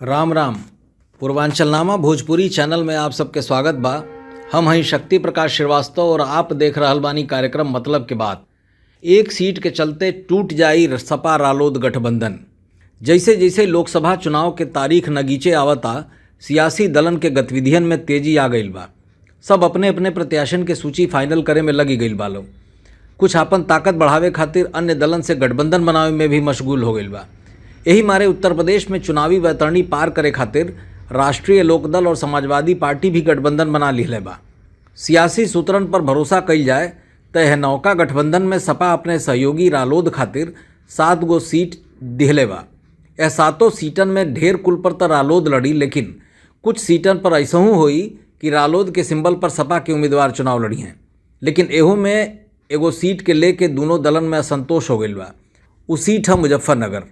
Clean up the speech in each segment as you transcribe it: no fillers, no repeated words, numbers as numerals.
राम राम। पूर्वांचल नामा भोजपुरी चैनल में आप सबके स्वागत बा। हम हई शक्ति प्रकाश श्रीवास्तव और आप देख रहल बानी कार्यक्रम मतलब के बात। एक सीट के चलते टूट जाई सपा रालोद गठबंधन। जैसे जैसे लोकसभा चुनाव के तारीख नगीचे आवता, सियासी दलन के गतिविधियन में तेजी आ गईल बा। सब अपने अपने प्रत्याशन के सूची फाइनल करे में लगी गईल बा लोग। कुछ आपन ताकत बढ़ावे खातिर अन्य दलन से गठबंधन बनावे में भी मशगूल हो गईल बा। यही मारे उत्तर प्रदेश में चुनावी वैतरणी पार करे खातिर राष्ट्रीय लोकदल और समाजवादी पार्टी भी गठबंधन बना लिहले बा। सियासी सूत्रन पर भरोसा कईल जाए त यह नौका गठबंधन में सपा अपने सहयोगी रालोद खातिर 7 गो सीट दिहले बा। यह सातों सीटन में ढेर कुल पर त रालोद लड़ी, लेकिन कुछ सीटन पर ऐसहू होई कि रालोद के सिंबल पर सपा के उम्मीदवार चुनाव लड़ी हैं। लेकिन एहू में एगो सीट के लेके दोनों दलन में असंतोष हो गईल बा। उ सीट है मुजफ्फरनगर,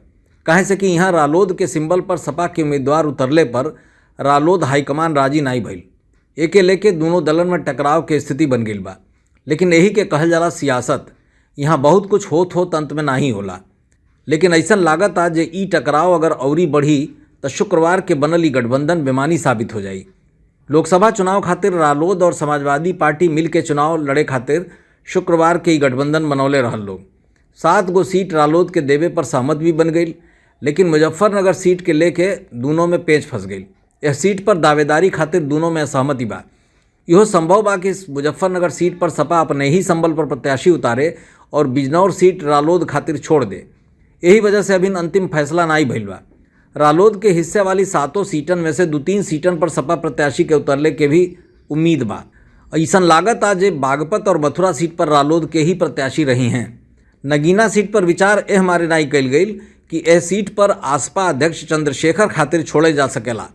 काहे से कि यहाँ रालोद के सिंबल पर सपा के उम्मीदवार उतरले पर रालोद हाईकमान राजी नाई भइल। एके लेके दोनों दलन में टकराव के स्थिति बन गईल बा। लेकिन यही के कहल जाला सियासत। यहाँ बहुत कुछ होत होत अंत में नाही होला। लेकिन ऐसन लागत आ जे ई टकराव अगर औरी बढ़ी तो शुक्रवार के बनल ई गठबंधन बेमानी साबित हो जाई। लोकसभा चुनाव खातिर रालोद और समाजवादी पार्टी मिल के चुनाव लड़े खातिर शुक्रवार के ई गठबंधन बनौले रहल लोग। 7 गो सीट रालोद के देवे पर सहमत भी बन गई, लेकिन मुजफ्फरनगर सीट के लेके दोनों में पेच फंस गई। यह सीट पर दावेदारी खातिर दोनों में असहमति बा। इहो संभव बा कि मुजफ्फरनगर सीट पर सपा अपने ही संबल पर प्रत्याशी उतारे और बिजनौर सीट रालोद खातिर छोड़ दे। यही वजह से अभी अंतिम फैसला नाई भइल बा। रालोद के हिस्से वाली सातों सीटन में से दो तीन सीटन पर सपा प्रत्याशी के उतरले के भी उम्मीद बा। ऐसन लागत आ जे बागपत और मथुरा सीट पर रालोद के ही प्रत्याशी रही हैं। नगीना सीट पर विचार एह मारे नाई कल गई कि एह सीट पर आसपा अध्यक्ष चंद्रशेखर खातिर छोड़े जा सकेला।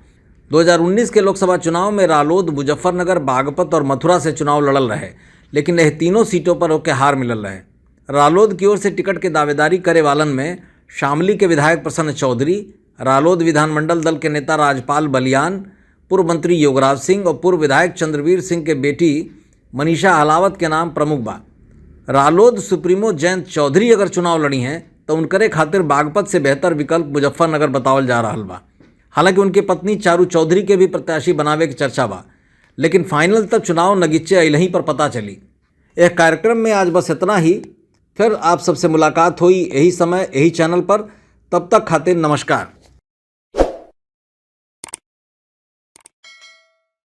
2019 के लोकसभा चुनाव में रालोद मुजफ्फरनगर, बागपत और मथुरा से चुनाव लड़ल रहे, लेकिन यह तीनों सीटों पर ओके हार मिलल रहे। रालोद की ओर से टिकट के दावेदारी करे वालन में शामली के विधायक प्रसन्न चौधरी, रालोद विधानमंडल दल के नेता राजपाल बलियान, पूर्व मंत्री योगराज सिंह और पूर्व विधायक चंद्रवीर सिंह के बेटी मनीषा अहलावत के नाम प्रमुख बा। रालोद सुप्रीमो जयंत चौधरी अगर चुनाव लड़ी हैं तो उनकरे खातिर बागपत से बेहतर विकल्प मुजफ्फरनगर बतावल जा रहा बा। हालांकि उनकी पत्नी चारू चौधरी के भी प्रत्याशी बनावे के चर्चा बा, लेकिन फाइनल तक चुनाव नगीचे अइलही पर पता चली। यह कार्यक्रम में आज बस इतना ही। फिर आप सबसे मुलाकात हुई यही समय, यही चैनल पर। तब तक खातिर नमस्कार।